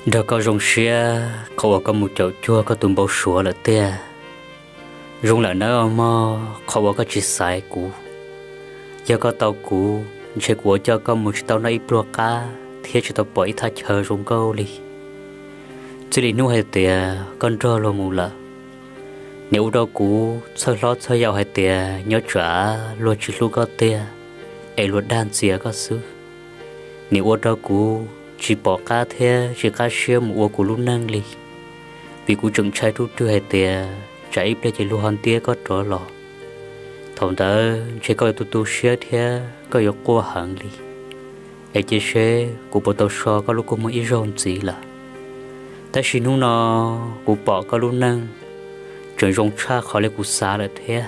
Nrog koj zoo siab qhov uas koj mus caum cuag koj tus npau suav lawm tiag. Zoo lawm nawb os mog, qhov uas koj tsis xaiv kuv. Yog koj tau kuv, ntshe kuv yuav coj koj mus tsis tau noj ib pluag qab thiab tsis tau pom ib thaj chaw zoo nkauj li. Txij li hnub hais tias koj nrog luag mus lawm, nws ua rau kuv txhawj hlob txhawj yau hais tias nyob tsam luag tsis hlub koj tiag, es luag dag ntxias koj xwb. Nws ua rau kuv tsis pom qab thiab tsis qab siab mus ua kuv lub neej li, vim kuv tseem ntshai ruj rwg hais tias tsam ib pliag ces luag ho ntiab koj rov los. Thaum ntawd ntshe koj yuav tu tu siab thiab koj yuav quaj heev li, es cia seb kuv puas tau so koj lub kua muag ib zaug ntxiv lawm. Tab sis hnub no kuv pom koj lub neej tseem zoo tshaj qhov li kuv xav lawm thiab.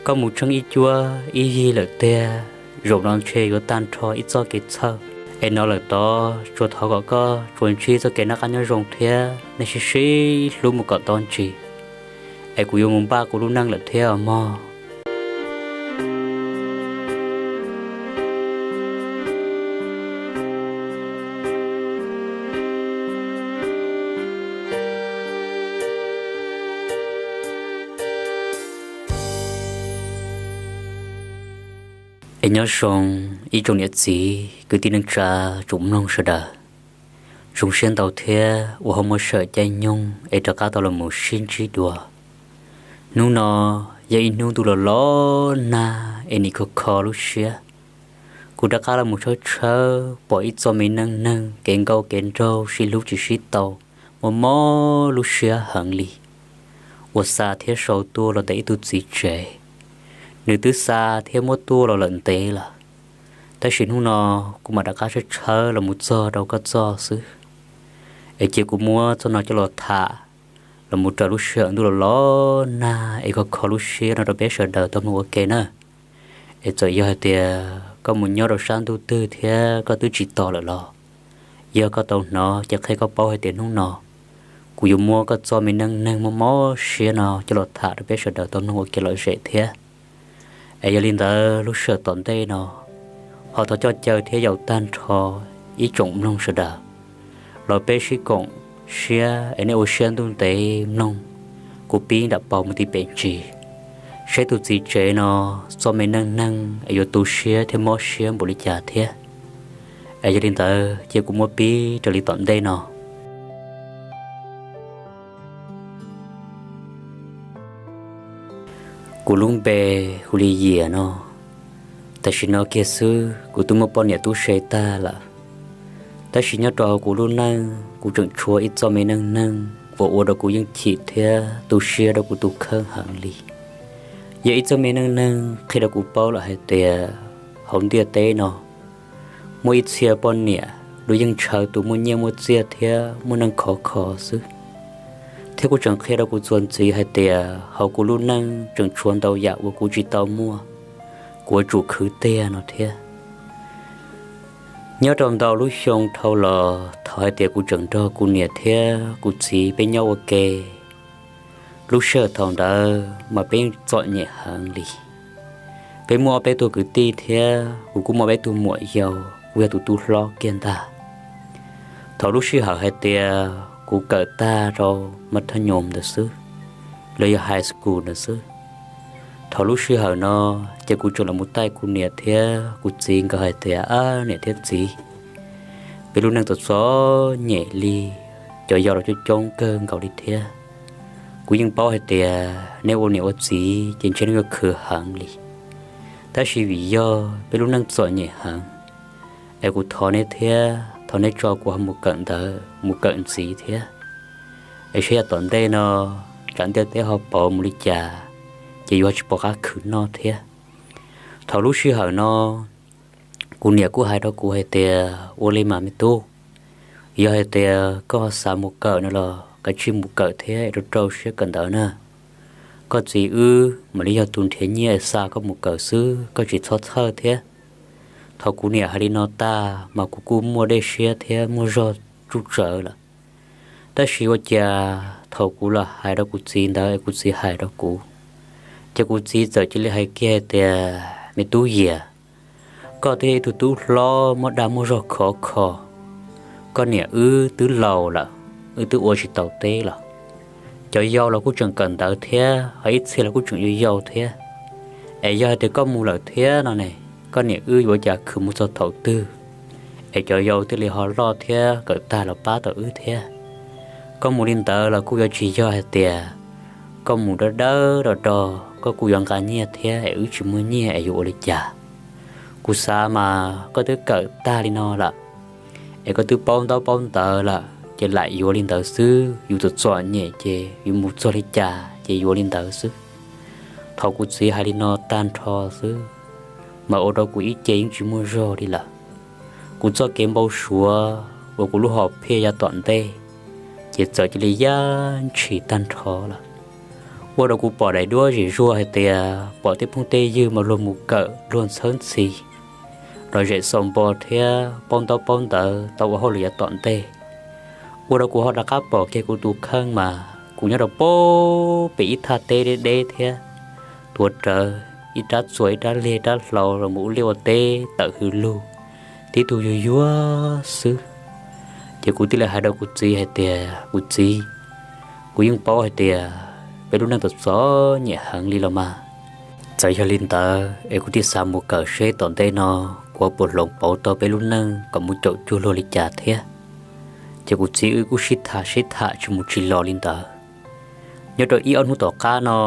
Koj mus tseeb ib cuab ib yig lawm tiag, zaum no ntshe yuav tag nrho ib txoj kev txhawj. Es no lawm tod tsuas thov kom koj tsuas ntsib txoj kev noj qab nyob zoo thiab nej sib sib hlub mus kom tau ntsis, es kuv yuav mus npaj kuv lub neej lawm thiab os mog. Es nyob zoo ib tsoom niam txiv kwv tij neej tsa tsoom mloog sawv daws. Zoo siab ntau thiab uas ho muaj sij hawm caij nyoog es rov qab tau los mus sib ntsib dua. Hnub no yog ib hnub ntuj los los nag es nim kho kho lub siab. Kuv rov qab los mus tshawb tshawb pom ib txoj me neej neeg kev nkauj kev nraug sib hlub tsis sib tau, muaj mob lub siab heev li. Uas xa thiab sau tuaj los ntawm ib tug txiv tsev, nws twb xa thiab muab tuaj los lawm ntev lawm. Tab sis hnub no kuv mam rov qab tshawb tshawb los mus txog rau koj txoj xwb. Es cia kuv muab txoj no coj los tham los mus raws lub sij hawm ntuj los los nag es kho kho lub siab no rau peb sawv daws tau mloog ua ke na. Es txawm yog hais tias koj mus nyob rau sab ntuj twg thiab koj twb tsis tos lawm los, yog koj tau hnov ces qhia koj paub hais tias hnub no kuv yuav muab koj txoj me neej neeg muaj mob siab no coj los tham rau peb sawv daws tau mloog ua ke lom zem thiab. Es yog li ntawd lub sij hawm tom ntej no ho thov coj caw thiab yaum tag nrho ib tsoom mloog sawv daws los peb sib koom siab es nej ua siab ntuj ntev mloog kuv pib nram paus mus tim pem ntsis, saib tus txiv tsev no txoj me neej neeg es yuav tu siab thiab mob siab npaum li cas thiab. Es yog li ntawd cia kuv muab pib raws li tom ntej no. Kuv lub npe hu li Yias no. Tam sim no kiag xwb kuv twb muaj poj niam tub se tag lawm, tab sis nyob rau hauv kuv lub neej kuv tseem tshuav ib txoj me neej neeg uas ua rau kuv yeej chim thiab tu siab rau kuv tus kheej heev li. Yog ib txoj me neej neeg qhia rau kuv paub lawm hais tias hauv ntiaj teb no muaj ib txhia poj niam lub yeej ntshaw tus muaj nyiaj muaj txiaj thiab muaj neej khov kho xwb. Thiab kuv tseem qhia rau kuv txuas ntxiv hais tias hauv kuv lub neej tseem tshuav ntau yam uas kuv tsis tau muaj, kuv yuav tsum khwv tiag no thiab. Nyob rau ntau lub xyoo dhau los thov hais tias kuv tseem nrog kuv niam thiab kuv txiv peb nyob ua ke. Lub sij hawm thaum ntawd mas peb txom nyem heev li. Peb muaj ob peb tug kwv tij thiab kuv kuj muaj peb tug muam yau, kuv yog tus tub hlob kiag ntag. Thaum lub sij hawm hais tias kuv kawm tag rau mas thaj nyoos ntawd xwb, los yog high school ntawd xwb, thaum lub sij hawm no ces kuv tseem los mus taij kuv niam thiab kuv txiv nkawd hais tias, ab niam thiab txiv, peb lub neej txom txom nyem li, cov yau los coob coob kawg nkaus li thiab. Kuv yeej paub hais tias neb ua niam ua txiv ces ntshe neb yuav khwv heev li, tab sis vim yog peb lub neej txom nyem heev, es kuv thov neb thiab thov neb tso kuv ho mus kawm ntawv mus kawm ntxiv thiab, es saib yav tom ntej no tsam ntiaj teb ho pauv mus li cas, ces yuav tsis pom qab khwv noj thiab. Thaum lub sij hawm no kuv niam kuj hais rau kuv hais tias, ua li mas me tub, yog hais tias koj xav mus kawm no los kav tsij mus kawm thiab es rau rau siab kawm ntawv na. Koj txiv wb mam li yog tus nrhiav nyiaj xa koj mus kawm xwb, koj tsis txhob txhawj thiab. Thaum kuv niam hais li no tag mas kuv kuj muaj dej siab thiab muaj zog tsuj tsawv lawm. Tab sis ua cas thaum kuv los hais rau kuv txiv ntawd es kuv txiv hais rau kuv, ces kuv txiv txawm cia li hais kiag hais tias, me tub Yias, koj twb yog ib tug tub hlob muaj dag muaj zog khov kho, koj niam wb twb laus lawm, wb twb ua tsis tau teb lawm. Cov yau los kuj tseem kawm ntawv thiab, ho ib txhia los kuj tseem yau yau thiab. Es yog hais tias koj mus lawm thiab no ne, koj niam wb yuav ua cas khwv mus txog thaum twg, es cov yau thiaj li ho loj thiab kawm tag los pab tau wb thiab. Koj mus li ntawd los kuj yuav tsis yog hais tias koj mus dawb dawb do do, koj kuj yuav nqa nyiaj thiab, es wb tsis muaj nyiaj es yuav ua li cas. Kuv xav mas koj twb kawm tag li no lawm, es koj twb paub ntaub paub ntawv lawm ces lam yuav li ntawd xwb, yus txom txom nyem ces yus mus txog li cas ces yuav li ntawd xwb. Thaum kuv txiv hais li no tag nrho xwb, mas ua rau kuv ib ce yeej tsis muaj zog li lawm. Kuv txoj kev npau suav uas kuv lub hom phiaj yav tom ntej, ces txawm cia li yaj ntshis tag nrho lawm. Ua rau kuv pom daim duab zim zuag hais tias pom tej phooj tej ywg mas luag mus kawm luag ntxhawb ntxhi los zem xaus npo thiab paub ntaub paub ntawv tau ua hauj lwm yav tom ntej. Ua rau kuv ho rov qab pom kiag kuv tus kheej mas kuv nyob rau pem ib thaj teb deb deb thiab, tuav rawv ib rab txuas ib rab liag ib rab hlau los mus ua liaj ua teb tawm hws lug, tib tug yuag yuag xwb. Ces kuv thiaj li hais rau kuv txiv hais tias, kuv txiv, kuv yeej paub hais tias peb lub neej txom txom nyem heev li los mas. Txawm yog li ntawd es kuv thiaj xav mus kawm seb tom ntej no kuv puas hloov pauv tau peb lub neej kom mus caum cuag luag li cas thiab. Ces kuv txiv wb kuj sib tham sib tham tsis mus tsis los li ntawd. Nyob rau ib ob hnub tom qab no,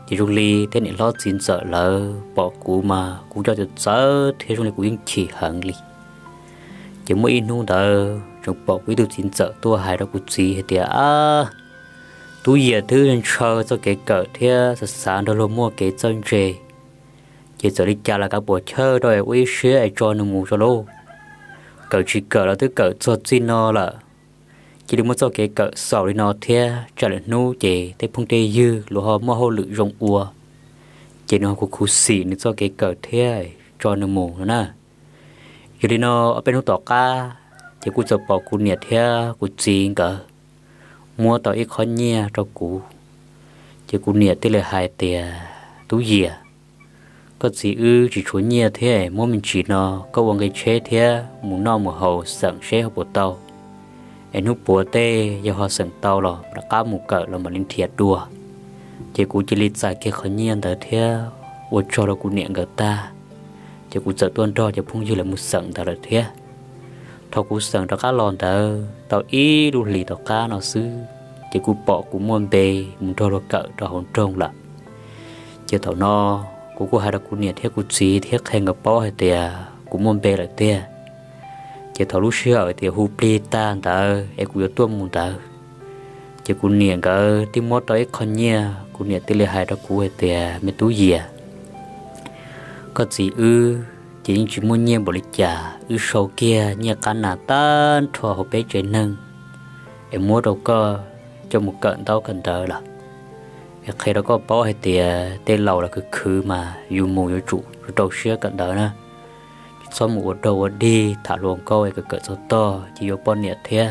ces zoo li tej niam hlob txiv ntxawm lawv pom kuv mas kuv coj txawv txawv thiab zoo li kuv yeej chim heev li. Ces muaj ib hnub ntawd tseem pom kuv ib tug txiv ntxawm tuaj hais rau kuv txiv hais tias, Ab, Tub Yias twb ntshaw txoj kev kawm thiab xav xav nrog luag muaj kev txawj ntse, ces txawm li cas los kav puas chawj rau es ua ib siab es tso nws mus tso lauj. Kawm tsis kawm los twb kawm txog txij no lawm, cia li muab txoj kev kawm xaus li no thiab tsam lwm hnub ces tej phooj tej ywg luag ho muaj hauj lwm zoo ua, ces nws ho khuv khuv xim nws txoj kev kawm thiab, tso nws mus no na. Yog li no ob peb hnub tom qab, ces kuj txawm pom kuv niam thiab kuv txiv nkawd muab tau ib qho nyiaj rau kuv. Ces kuv niam thiaj li hais tias, Tub Yias, koj txiv wb tsis tshuav nyiaj thiab, muab me ntsis no koj ua nqi tsheb thiab mus noj mus haus xeem seb ho puas tau, es hnub puav tej yog ho xeem tau los rov qab mus kawm los mam li nrhiav dua. Ces kuv cia li txais kiag qhov nyiaj ntawd thiab ua tsaug rau kuv niam nkawd tag, ces kuv txawm tuaj nrog cov phooj ywg lawv mus xeem ntawd lawm thiab. Thaum kuv xeem rov qab los ntawd tau ib lub hlis tom qab no xwb, ces kuv pom kuv muaj npe mus nrog luag kawm rau hauv nroog lawm. Ces thaum no kuv kuj hais rau kuv niam thiab kuv txiv thiab qhia nkawd paub hais tias kuv muaj npe lawm tiag. Ces thaum lub sij hawm tias hu plig tag ntawd es kuv yuav tuaj mus ntawd, ces kuv niam nkawd twb muab tau ib qho nyiaj, kuv niam thiaj li hais rau kuv hais tias, Me Tub Yias, koj txiv wb ces yeej tsis muaj nyiaj npaum li cas, wb sau kiag nyiaj qab nas tag nrho hauv peb tsev neeg es muab rau koj coj mus kawm ntaub kawm ntawv lawm. Es qhia rau koj paub hais tias tej laus los khwv khwv mas yus mus yuav tsum rau siab kawm ntawv na, tsis txhob mus ua dog ua dig tham hluas nkauj es kawm kawm txog tog ces yuav poj niam thiab.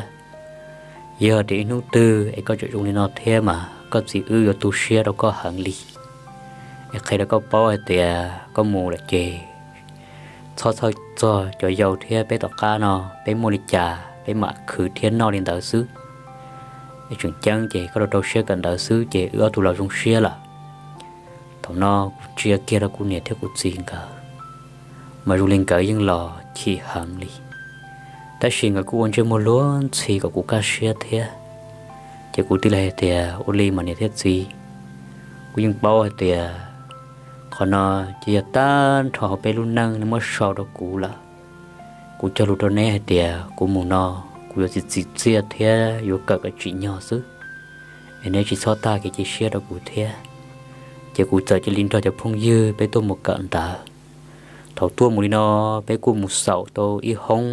Yog tias ib hnub twg es koj tseem zoo li no thiab mas koj txiv wb yuav tu siab rau koj heev li. Es qhia rau koj paub hais tias koj mus lawm ces txhob txhawj txog cov yau thiab, peb tom qab no peb muaj li cas peb mam khwv thiab noj li ntawd xwb. Es tseem ceeb ces koj rau rau siab kawm ntawv xwb ces wb ob tug los zoo siab lawm. Thaum no kuv tsia kiag rau kuv niam thiab kuv txiv nkawd, mas zoo li nkawd yeej los chim heev li, tab sis nkawd kuj ua ntsej muag luag ntxhi kom kuv kaj siab thiab. Ces kuv thiaj li hais tias, Ua li mas niam thiab txiv, kuv yeej paub hais tias qhov no ces yog tag nrho hauv peb lub neej nej muab sau rau kuv lawm. Kuv cog lus rau neb hais tias kuv mus no kuv yuav txiav txim txiaj thiab yuav kawm kom tsim nyog xwb, es neb tsis txhob tag kev cia siab rau kuv thiab. Ces kuv txawm cia li nrog cov phooj ywg peb tuaj mus kawm ntawv. Thaum tuaj mus li no, peb kuj mus xaum tau ib hoob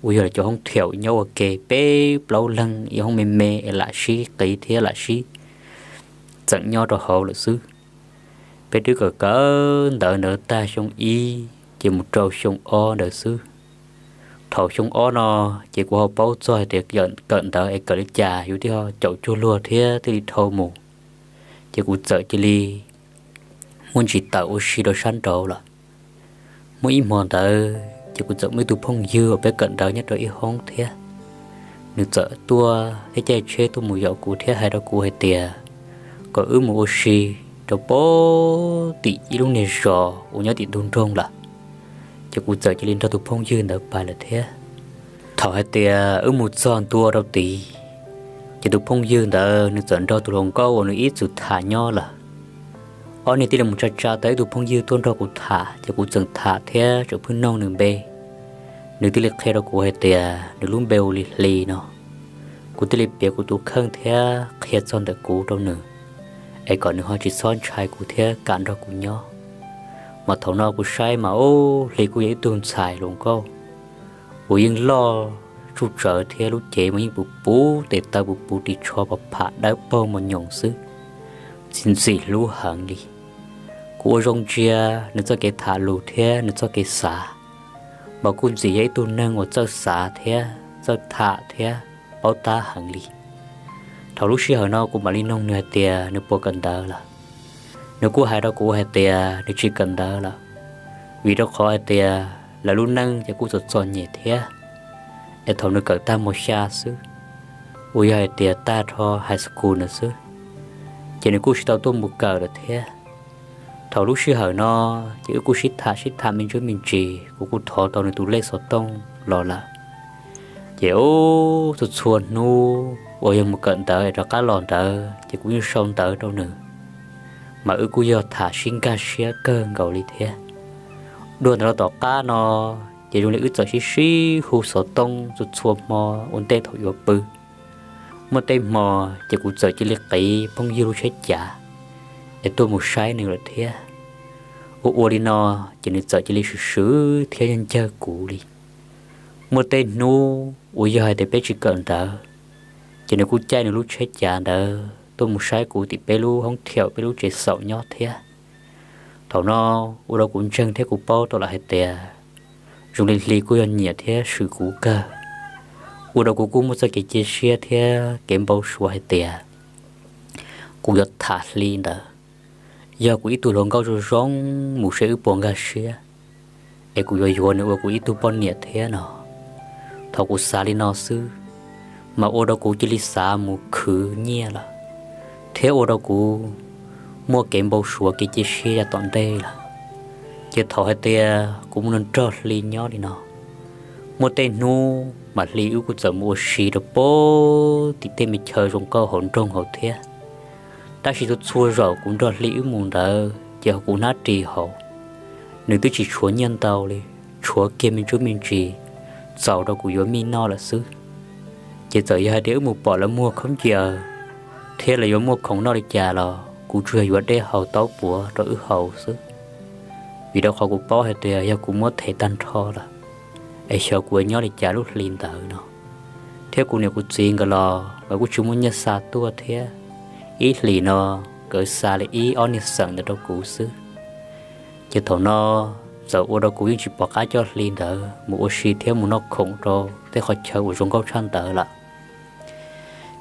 uas yog cov hoob thiaum nyob ua ke peb plaub leeg, ib hoob me me es lam sib qiv thiab lam sib txeem nyob rau hauv lawm xwb. Peb twb kawm kawm ntawv ntawd tag xyoo ib ces mus rau xyoo ob ntawd xwb. Thaum xyoo ob no ces kuv ho paub txog hais tias kawm ntawv es kawm li cas yus thiaj ho caum cuag luag thiab thiaj li dhau mus. Ces kuv txawm cia li muaj ntsis tawm ua si rau sab nraud lawm. Muaj ib hmo ntawd ces kuv txawm muaj ib tug phooj ywg uas peb kawm ntawv nyob rau ib hoob thiab, nws txawm tuaj thiab caij tsheb tuaj mus yaum kuv thiab hais rau kuv hais tias kom wb mus ua si rau pem tim ib lub niag zos uas nyob tim ntug nroog lawm. Ces kuv txawm cia li nrog tus phooj ywg ntawd pais lawm thiab. Thaum hais tias wb mus txog ntua rau tid, ces tus phooj ywg ntawd nws txawm nrog tus hluas nkauj uas nws ib txwm tham nyob lawm, ob niag thiaj li mus tsa tsa tau ib tug phooj ywg tuaj nrog kuv tham, ces kuv txawm tham thiab tseem pheej noog nws npe. Nws thiaj li qhia rau kuv hais tias nws lub npe hu li Hli no. Kuv thiaj li piav kuv tus kheej thiab qhia txog ntawm kuv rau nws, es kom nws ho tsis txhob ntshai kuv thiab kam nrog kuv nyob. Mas thaum no kuv saib mas ub, Hli kuj yog ib tug ntxhais hluas nkauj uas yeej loj tsuj tsawv thiab lub cev mas yeej puv puv tes taw puv puv ris tsho pom pham dawb paug mos nyoos xwb, txiv ntxim hlub heev li. Kuv ua zoo ntsia nws txoj kev tham lus thiab nws txoj kev xav, mas kuj ntxim yog ib tug neeg uas txawj xav thiab txawj tham thiab paub tab heev li. Thaum lub sij hawm no kuv mam li noog nws hais tias nws puas kawm ntawv lawm. Nws kuj hais rau kuv hais tias nws tsis kawm ntawv lawm, vim rau qhov hais tias lawv lub neej ces kuj txom txom nyem thiab, es thaum nws kawm tag mos xya xwb, uas yog hais tias tag nrho high school nws xwb, ces nws kuj tsis tau tuaj mus kawm lawm thiab. Thaum lub sij hawm no ces wb kuj sib tham sib tham me ntsis me ntsis, kuv kuj thov tau nws tus lej xov tooj los lawm. Ces ub, txhua txhua hnub uas yog mus kawm ntawv es rov qab los ntawd ces kuv yeej sau ntawv rau nws, mas wb kuj yog tham sib nkag siab kawg nkaus li thiab. Dua ntawd los tom qab no, ces zoo li wb txawm sib sib hu xov tooj txhua txhua hmo ua ntej thaum yuav pw. Muaj tej hmo ces kuv txawm cia li qiv phooj ywg lub tsheb cav es tuaj mus saib nws lawm thiab. Ua ua li no, ces nws txawm cia li swm swm thiab ncaw kuv li. Muaj tej hnub uas yog hais tias peb tsis kawm ntawv, ces nws kuj caij nws lub tsheb cav ntawd tuaj mus saib kuv tim peb lub hoob thiaum peb lub tsev xaum nyob thiab. Thaum no ua rau kuv ntseeg thiab kuv paub tau lawm hais tias zoo li Hli kuj yog nyiam thiab swm kuv kawg. Ua rau kuv kuj muaj txoj kev cia siab thiab kev npau suav hais tias kuv yuav tham Hli ntawd, yog kuv ib tug hluas nkauj zoo zoo mus seb wb puas nkag siab, es kuv yuav yuav nws ua kuv ib tug poj niam thiab no. Thaum kuv xav li no xwb, mas ua rau kuv cia li xav mus khwv nyiaj lawm, thiab ua rau kuv muaj kev npau suav kev cia siab yav tom ntej lawm. Ces thaum hais tias kuv mus nrog Hli nyob li no, muaj tej hnub mas Hli wb kuj txawm mus ua si rau pem tim tej me chaw zoo nkauj hauv nroog hauv thiab. Tab sis txhua txhua zaus kuv nrog Hli wb mus ntawd ces ho kuv hnab ris hauv, nws twb tsis tshuav nyiaj ntau li, tshuav kiag me ntsuj me ntsis txaus rau kuv yuav mij noj lawm xwb. Ces txawm yog hais tias wb mus pom lawv muag khaub ncaws thiab lawv yuav muaj khoom noj li cas los kuv tsuas yog yuav dej haus taub puav rau wb haus xwb, vim rau qhov kuv paub hais tias yog kuv muab them tag nrho lawm, es xyov kuv yuav nyob li cas lub Hli ntawd no. Thiab kuv niam kuv txiv nkawd los nkawd kuj tsis muaj nyiaj xa tuaj thiab, ib hlis no nkawd xa li ib ob niag xeem ntawd rau kuv xwb. Ces thaum no txawm ua rau kuv yeej tsis pom qab coj Hli ntawd mus ua si thiab mus noj khoom rau tej qhov chaw uas zoo nkauj tshaj ntawd lawm.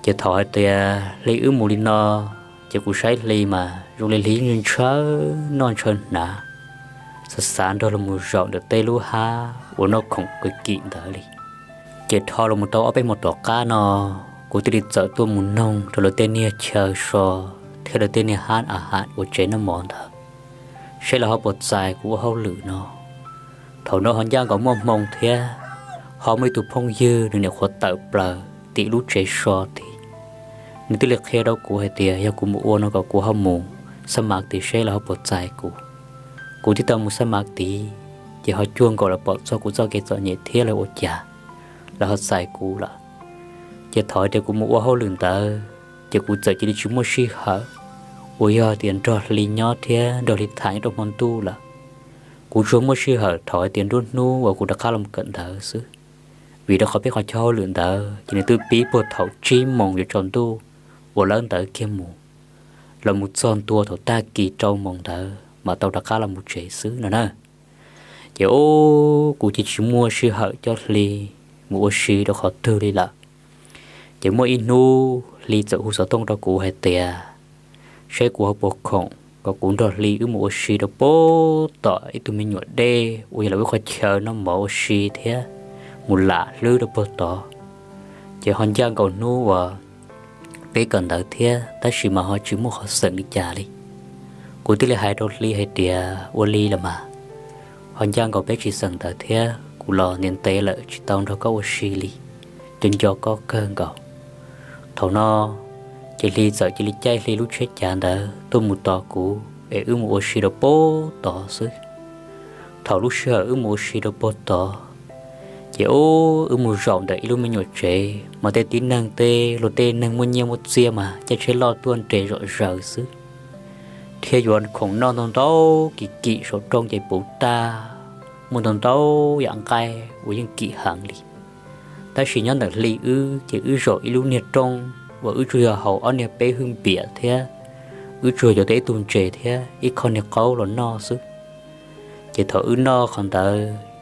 Ces thaum hais tias Hli wb mus li no, ces kuv saib Hli mas zoo li Hli yeej ntshaw noj ntshaw hnav, xav xav nrog luag mus zaum ntawm tej lub hab uas noj khoom kwv kim ntawd li. Ces dhau los mus tau ob peb hmo tom qab no, kuv thiaj li txawm tuaj mus noog rau lawv tej niag chaw so thiab lawv tej niag hab a has uas tsev noj mov ntawd, seb lawv ho puas txais kuv ua hauj lwm no. Thaum no ho ncaj nkaus muaj hmoo thiab, ho muaj ib tug phooj ywg nws nyuam qhuav tawm plaws tim lub tsev so tid. Nws thiaj li qhia rau kuv hais tias yog kuv mus ua no kom kuv ho mus xab mav tid seb lawv ho puas txais kuv. Kuv thiaj tau mus xab mav tid, ces ho cuag nkaus lawv pom txog kuv txoj kev txom nyem thiab lawv ua cas lawv ho txais kuv lawm. Ces thaum hais tias kuv mus ua hauj lwm ntawd, ces kuv txawm cia li tsis muaj sij hawm uas yog tias nrog Hli nyob thiab nrog Hli tham nyob rau hmo ntuj lawm. Kuv tsuas muaj sij hawm thaum hais tias nruab hnub uas kuv rov qab los kawm ntawv xwb, vim rau qhov peb qhov chaw hauj lwm ntawd ces nws twb pib puag thaum tsib moos yuav tsaus ntuj uas lawb ntawd kiag mus, los mus txog ntua thaum tag kis rau moos ntawd mas tau rov qab los mus tsev xwb no na. Ces ub, kuv ces tsis muaj sij hawm coj Hli mus ua si rau qhov twg li lawm. Ces muaj ib hnub Hli txawm hu xov tooj rau kuv hais tias seb kuv ho puas khoom kom kuv nrog Hli wb mus ua si rau puag tom ib tug me nyuam dej uas yog lawv wb qhov chaw noj mov ua si thiab mus lam hlwb rau puag tod. ces ho ncaj nkaus hnub uas peb kawm ntawv thiab, tab sis mas ho tsis muaj qhov xeem li cas li. Kuv thiaj li hais rau Hli hais tias, ua li los mas, ho ncaj nkaus peb tsis xeem ntawv thiab, kuv los ntev ntev lawm tsis tau nrog koj ua si li, nco nco koj kawg nkaus. Thaum no ces Hli txawm cia li caij Hli lub tsheb cav ntawd tuaj mus tos kuv es wb mus ua si rau puag tod xwb. Thaum lub sij hawm wb mus ua si rau puag tod, ces wb mus zaum ntawm ib lub me nyuam tsev mas tej tib neeg, tej luag tej neeg muaj nyiaj muaj txiaj mas caij tsheb loj tuaj nres zom zaws xwb, thiab yuav khoom noj ntau ntau kim kim saum rooj ces puv tag, muaj ntau ntau yam nqaij uas yeej kim heev li. Tab sis nyob ntawm Hli wb ces wb zaum ib lub niag rooj uas wb tsuas yog haus ob niag peb hwj npiam thiab wb tsuas yog cov teb tug ntses thiab ib qho niag qaub los noj xwb. Ces thaum wb noj qhov ntawd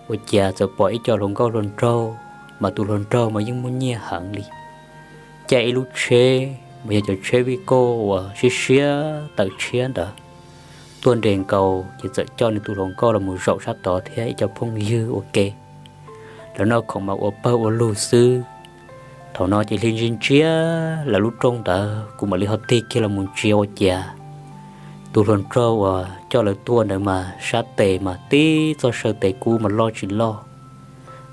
ua cas txawm pom ib co hluas nkauj hluas nraug, mas tus hluas nraug mas yeej muaj nyiaj heev li, caij ib lub tsheb mas yog cov tsheb vij kauj uas siab siab tawm tshiab ntawd tuaj nres nkaus, ces txawm coj nws tus hluas nkauj los mus zaum sab tod thiab ib co phooj ywg ua ke. Lawv noj khoom mas ua pawg ua lug xwb. Thaum no ces Hli ntsia ntsia lawv lub rooj ntawd, kuv mam li ho tig kiag los mus ntsia ua cas tus hluas nraug uas coj lawv tuaj ntawd mas sab tes mas tib txoj saw tes kub mas loj tsis loj,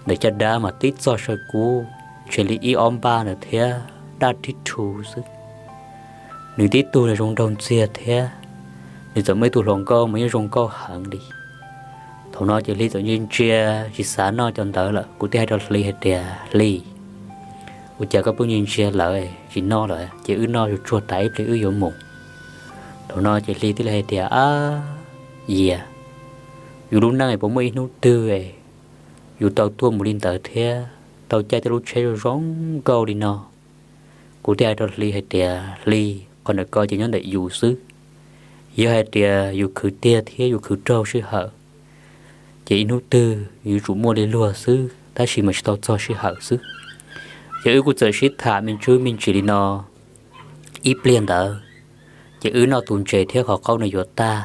ntawm caj dab mas tib txoj saw kub ntshe li ib ob npaj ntawd thiab daj tib rhu xwb. Nws tib tug zoo nraug ntxiag thiab, nws txawm muaj ib tug hluas nkauj mas yeej zoo nkauj heev li. Thaum no ces Hli txawm ntsia ntsia tsis xav noj cov ntawd lawm, kuv thiaj hais rau Hli hais tias, Hli, ua cas koj pheej ntsia ntsia lawv tsis noj lawm, ces wb noj tsuag tsuag tas ib pliag wb yuav mus. Thaum no ces Hli thiaj li hais tias, ab, Yias, yus lub neej puas muaj ib hnub twg yus tau tuaj mus li ntawd thiab tau caij tej lub tsheb zoo zoo nkauj li no? Kuv thiaj hais rau Hli hais tias, Hli, qhov ntawm ko ces nyob ntawm yus xwb. Yog hais tias yus khwv tiag thiab yus khwv raug sij hawm, ces ib hnub twg yuav tsum muaj li luag xwb, tab sis mas tsis tau txog sij hawm xwb. Ces wb kuj txawm sib tham me ntsis me ntsis li no ib pliag ntawd, ces wb noj tus ntses thiab qhov qaub no yuav tag,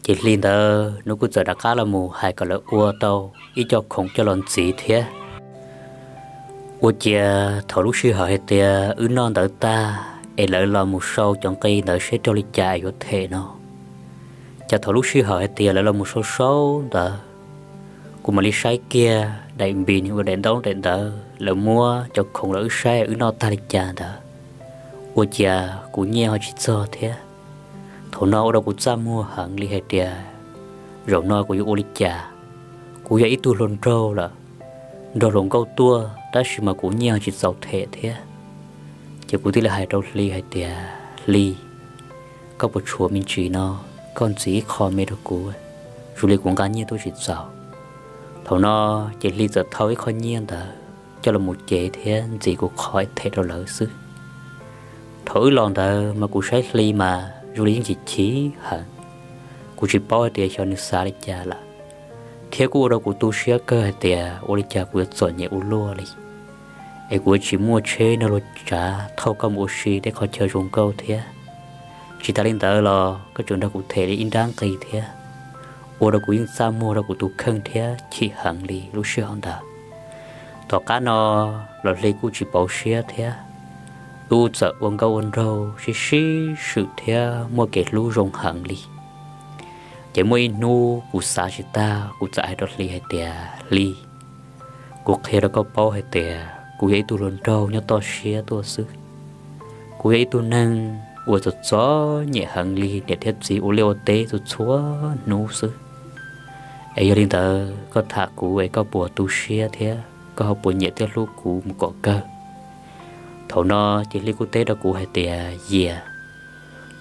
ces Hli ntawd nws kuj txawm rov qab los mus hais kom lawv ua tau ib co khoom coj los ntxiv thiab. Ua ciav thaum lub sij hawm hais tias wb noj ntawd tag es lawv los mus sau cov nqi ntawd seb raug li cas yuav them no, ces thaum lub sij hawm hais tias lawv los mus sau sau ntawd, kuv mam li saib kiag daim npis ua daim ntaub daim ntawv lawv muab cov khoom los wb saib wb noj tag li cas ntawd, ua ciav kuv nyiaj ho tsis txog thiab. Thaum no ua rau kuv txaj muag heev li hais tias, zaum no kuv yuav ua li cas? Kuv yog ib tug hluas nraug lawm, nrog hluas nkauj tuaj tab sis mas kuv nyiaj ho tsis txaus them thiab. Ces kuv thiaj li hais rau Hli hais tias, Hli, koj puas tshuav me ntsis no, koj ntxiv ib qho me rau kuv, zoo li kuv nqa nyiaj tuaj tsis txaus. Thaum no ces Hli txawm thau ib qho nyiaj ntawd coj los mus cev thiab ntxiv kuv qho them rau lawv xwb. Thaum wb los ntawd mas kuv saib Hli mas zoo li yeej chim chim heev, kuv tsis paub hais tias xyov nws xav li cas lawm, thiab kuj ua rau kuv tu siab kawg hais tias ua li cas kuv yuav txom nyem ua luaj li, es kuv yuav tsis muaj tsheb nrog luag tsav thauj koj mus ua si tej qhov chaw zoo nkauj thiab. Tsis tas li ntawd los koj tseem nrog kuv them li ib nrab nqi thiab, ua rau kuv yeej txaj muag rau kuv tus kheej thiab chim heev li lub sij hawm ntawd. Tom qab no los Hli kuj tsis pauv siab thiab, wb txawm ua nkauj ua nraug sib sib swm thiab muaj kev hlub zoo heev li. Ces muaj ib hnub kuv xav tsis tag, kuv txawm hais rau Hli hais tias, Hli, kuv qhia rau koj paub hais tias kuv yog ib tug hluas nraug nyob toj siab tuaj xwb. Kuv yog ib tug neeg uas txom txom nyem heev li, niam thiab txiv ua liaj ua teb txhua txhua hnub xwb. Es yog li ntawd koj tham kuv es koj puas tu siab thiab koj ho puas nyiam thiab hlub kuv mus kom kawg? Thaum no ces Hli kuj teb rau kuv hais tias, Yias,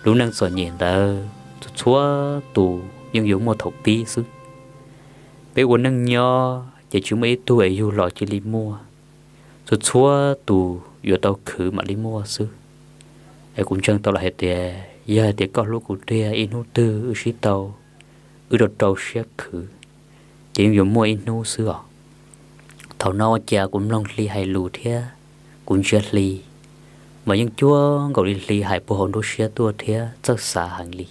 lub neej txom nyem ntawd txhua txhua tus yeej yuav muaj thaum pib xwb. Peb ua neej nyob ces tsis muaj ib tug es yug los cia li muaj, txhua txhua tus yuav tau khwv mam li muaj xwb. Es kuv ntseeg tau lawm hais tias yog hais tias koj hlub kuv tiag, ib hnub twg wb sib tau, wb rau rau siab khwv, ces yeej yuav muaj ib hnub xwb os. Thaum no ua cas kuv mloog Hli hais lus thiab kuv ntsia Hli, mas yeej cuag nkaus li Hli hais puag hauv nruab siab tuaj thiab txawj xav heev li.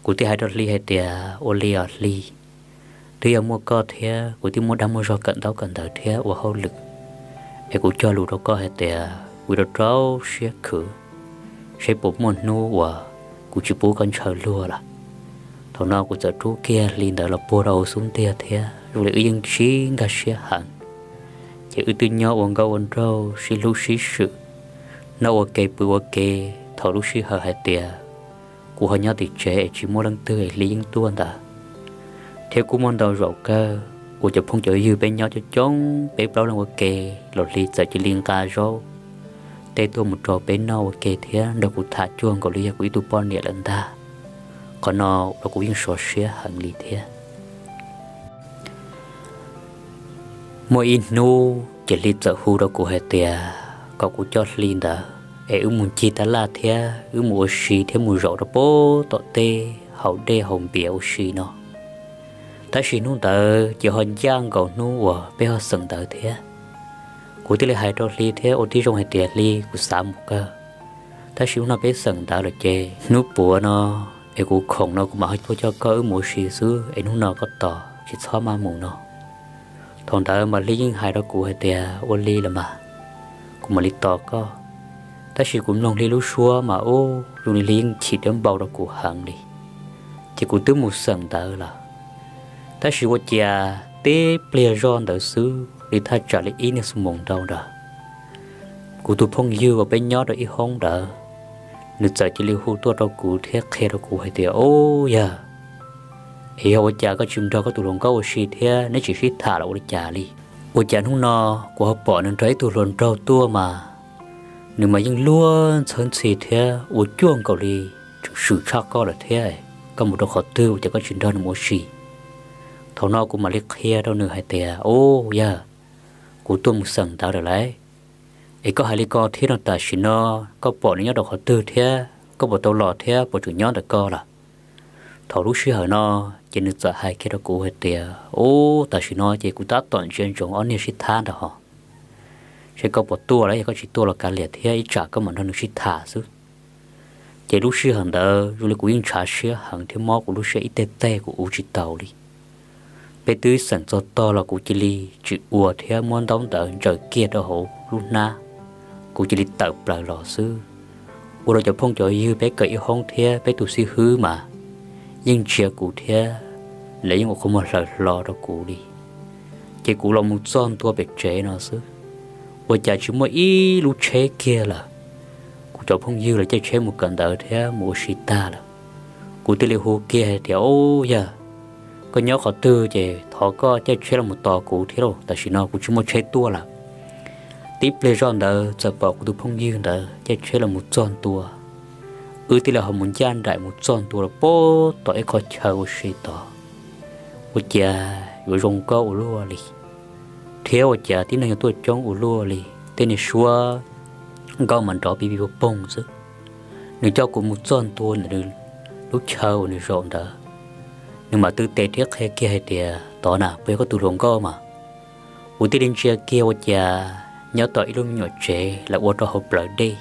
Kuv thiaj hais rau Hli hais tias, ua li os Hli, twb yog muaj koj thiab kuv thiaj muaj dag muaj zog kawm ntaub kawm ntawv thiab ua hauj lwm, es kuv cog lus rau koj hais tias kuv rau rau siab khwv, saib puas muaj hnub uas kuv tsis pub koj ntshaw luag lawm. Thaum no kuv txawm rub kiag Hli ntawd los puag rau hauv xub ntiag thiab zoo li wb yeej sib nkag siab heev. Ces wb twb nyob ua nkauj ua nraug sib hlub sib swm, noj ua ke pw ua ke. Thaum lub sij hawm hais tias kuv ho nyob tim tsev es tsis muaj leej twg es Hli yeej tuaj ntawd, thiab kuj muaj ntau zaus kawg uas cov phooj cov ywg peb nyob coob coob peb plaub leeg ua ke los Hli txawm cia li nqa zaub tej tuaj mus rau peb noj ua ke thiab nrog kuv tham cuag nkaus li yog kuv ib tug poj niam lawm ntag. Qhov no ua rau kuv yeej sov siab heev li thiab. Muaj ib hnub ces Hli txawm hu rau kuv hais tias kom kuv coj Hli ntawd es wb mus ncig tab laj thiab wb mus ua si thiab mus zaum rau pem tom teb haus dej haus npias ua si no. Tab sis hnub ntawd ces ho ncaj nkaus hnub uas peb ho xeem ntawv thiab. Kuv thiaj li hais rau Hli thiab ua tib zoo hais tias Hli, kuv xav mus kawg, tab sis hnub no peb xeem ntawv lawm ces hnub puav no es kuv khoom no kuv mam ho tuaj coj koj wb mus ua si xwb es hnub no koj tos tsis txhob maj mus no. Thaum ntawd mas Hli yeej hais rau kuv hais tias ua li los mas, kuv mam li tos koj. Tab sis kuv mloog Hli lub suab mas ub zoo li Hli yeej chim thiab npau rau kuv heev li. Ces kuv twb mus xeem ntawv lawm, tab sis ua cas tib pliag zoj ntawd xwb li thaj tsam li ib niaj xu moos ntau ntawd, kuv tus phooj ywg uas peb nyob rau ib hoob ntawd, nws txawm cia li hu tuaj rau kuv thiab qhia rau kuv hais tias, Ub yawg, es yog ua cas koj tsis nrog koj tus hluas nkauj ua si thiab neb tsis sib tham los ua li cas li? Ua cas hnub no kuv ho pom nws nrog ib tug hluas nraug tuaj mas nws mas yeej luag ntxhawb ntxhi thiab ua cuag nkaus li tseem swm tshaj koj lawm thiab. Koj mus rau qhov twg ua cas koj tsis nrog nws mus ua si? Thaum no kuv mam li qhia rau nws hais tias, Ub yawg, kuv tuaj mus xeem ntawv lawm lauj. Es koj hais li ko thiab no tam sim no koj pom nws nyob rau qhov twg thiab koj puas tau los thiab puas tseem nyob ntawm koj lawm? Thaum lub sij hawm no ces nws txawm hais kiag rau kuv hais tias, Ub, tam sim no ces kuv tab tom ntsia ntsoov ob niag sib thab ntawd hos. Seb koj puas tuaj los yog koj tsis tuaj los kav liam thiab ib tsam koj mam nrog nws sib tham xwb. Ces lub sij hawm ntawd zoo li kuv yeej ntshav siab heev thiab mob kuv lub siab ib teg teg kuv ua tsis taus li. Peb twb xeem txog tog los kuv cia li tsis ua thiab muab ntaub ntawv ntsaws kiag rau hauv lub hnab, kuv cia li tawm plaws los xwb. Ua rau cov phooj cov ywg peb kawm ib hoob thiab peb tus xib hwb mas yeej ntsia kuv thiab lawv yeej ua qhov muag hlaws hlo rau kuv li. Ces kuv los mus txog ntua pem tsev no xwb, ua cas tsis muaj ib lub tsheb kiag lawm. Kuv cov phooj ywg lawv caij tsheb mus kawm ntawv thiab mus ua si tag lawm. Kuv thiaj li hu kiag hais tias, Ub yawg, koj nyob qhov twg ces thov koj caij tsheb los mus tos kuv thiab lauj, tam sim no kuv tsis muaj tsheb tuaj lawm. Tib pliag zoj ntawd txawm pom kuv tus phooj ywg ntawd caij tsheb los mus txog ntua. Wb thiaj li ho mus ncaj nraim mus txog ntua rau pem tom ib qho chaw ua si tod. Ua cas yuav zoo nkauj ua luaj li, thiab ua cas tib neeg yuav tuaj coob ua luaj li, tej niag suab nkauj mas nrov pib pib poog poog xwb. Nws coj kuv mus txog ntua ntawm nws lub chaw uas nws zaum ntawd, nws mam twb tes thiab qhia kiag hais tias, Tod na puas yog koj tus hluas nkauj mas? Kuv thiaj li ntsia kiag ua cas nyob tom ib lub me nyuam tsev lawv ua rau hauv plawv dej,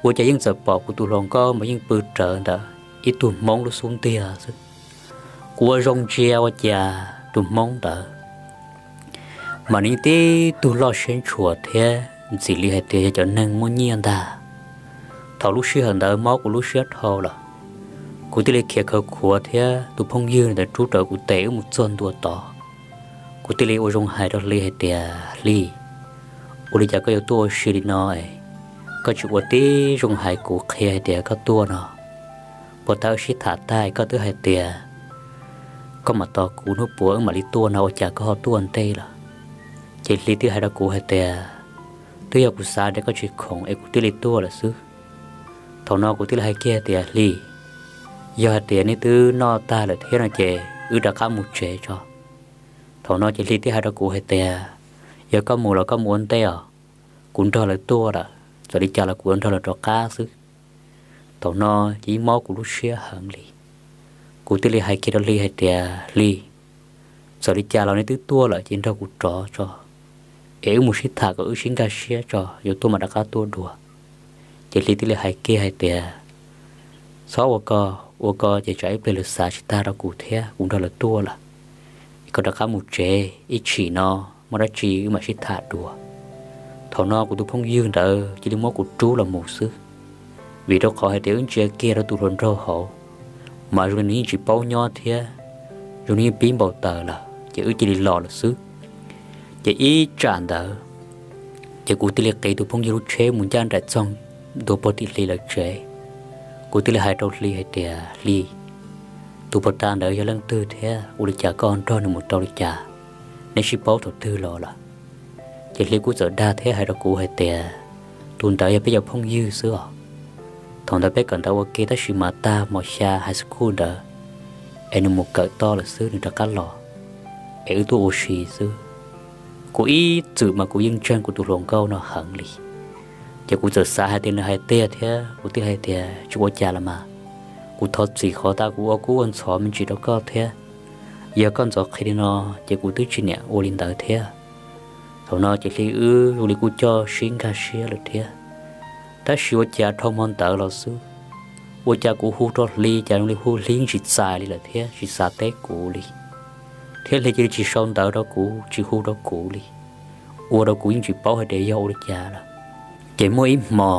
ua cas yeej txawm pom kuv tus hluas nkauj mas yeej pw rawv ntawm ib tug hmoob lub xub ntiag xwb. Kuv ua zoo ntsia ua cas tus hmoob ntawd mas nws yeej tib tug loj siab ntshua thiab ntxim li hais tias yog cov neeg muaj nyiaj ntag. Thaum lub sij hawm ntawd mob kuv lub siab dhau lawm, kuv thiaj li khiav khawv khuav thiab tus phooj ywg ntawd rub rawv kuv tes wb mus txog ntua tod. Kuv thiaj li ua zoo hais rau Hli hais tias, Hli, ua li cas koj yuav tuaj ua si li no es koj tsis ua tib zoo hais kuv qhia hais tias koj tuaj no? Puag ta wb sib tham tag koj twb hais tias koj mam tos kuv hnub puav wb mam li tuaj no ua cas koj ho tuaj ntej lawm? Ces Hli thiaj hais rau kuv hais tias, Twb yog kuv xav tias koj tsis khoom es kuv thiaj li tuaj lawm xwb. Thaum no kuv thiaj li hais kiag tias, Hli, yog hais tias nej twb noj tag lawm thiab no ces wb rov qab mus tsev tso. Thaum no ces Hli thiaj hais rau kuv hais tias, Yog koj mus los koj mus ua ntej os, kuv nrog lawv tuaj lawm, txawm li cas los kuv yuav nrog lawv rov qab xwb. Thaum no ces yeej mob kuv lub siab heev li. Kuv thiaj li hais kiag rau Hli hais tias, Hli, txawm li cas los nej twb tuaj lawm ces nrog kuv rov tso, es wb mus sib tham kom wb sib nkag siab tso, yuav tuaj mam rov qab tuaj dua. Ces Hli thiaj li hais kiag hais tias, Txhob ua ko, ua ko ces tsam ib pliag lawv xav tsis tag rau kuv thiab kuv nrog lawv tuaj lawm. Es koj rov qab mus tsev, ib chim no muaj dab tsi wb mam sib tham dua. Thaum no kuv tus phooj ywg ntawd cia li muab kuv rub los mus xwb, vim rau qhov hais tias wb ntsia kiag rau tus hluas nraug hauv, mas zoo li nws yeej tsis paub nyob thiab, zoo li yeej pib npau taws lawm ces wb cia li los lawm xwb. Ces ib tsam ntawd ces kuv thiaj li qiv tus phooj ywg lub tsheb mus ncaj nraim txog ntua pog tim Hli lawv tsev. Kuv thiaj li hais rau Hli hais tias, Hli, tus pog tas ntawd yog leej twg thiab ua li cas koj nrog nws mus tau li cas, neb sib paub thaum twg los lawm? Ces Hli kuj txawm dag thiab hais rau kuv hais tias, tus ntawd yog peb cov phooj ywg xwb os. Thaum ntawd peb kawm ntawv ua ke tab sis mas tag mos xya high school ntawd es nws mus kawm toj lawm xwb nws rov qab los, es wb tuaj ua si xwb. Kuv ib txwm mas kuv yeej ntseeg kuv tus hluas nkauj no heev li, ces kuv txawm xav hais tias nws hais tiag thiab kuv thiaj hais tias, tsis ua cas los mas, kuv thov txim qhov tas kuv ua kub ua ntxhov me ntsis rau koj thiab. Yog koj ntxov qhia li no ces kuv twb tsis niam ua li ntawd thiab. Thaum no ces Hli wb zoo li kuj coj sib nkag siab lawm thiab. Tab sis ua cas dhau hmo ntawd los xwb, ua cas kuv hu rau Hli cas zoo li hu Hli tsis txais li lawm thiab tsis xav teb kuv li, thiab Hli cia li tsis sau ntawv rau kuv tsis hu rau kuv li, ua rau kuv yeej tsis paub hais tias yog ua li cas lawm. Ces muaj ib hmo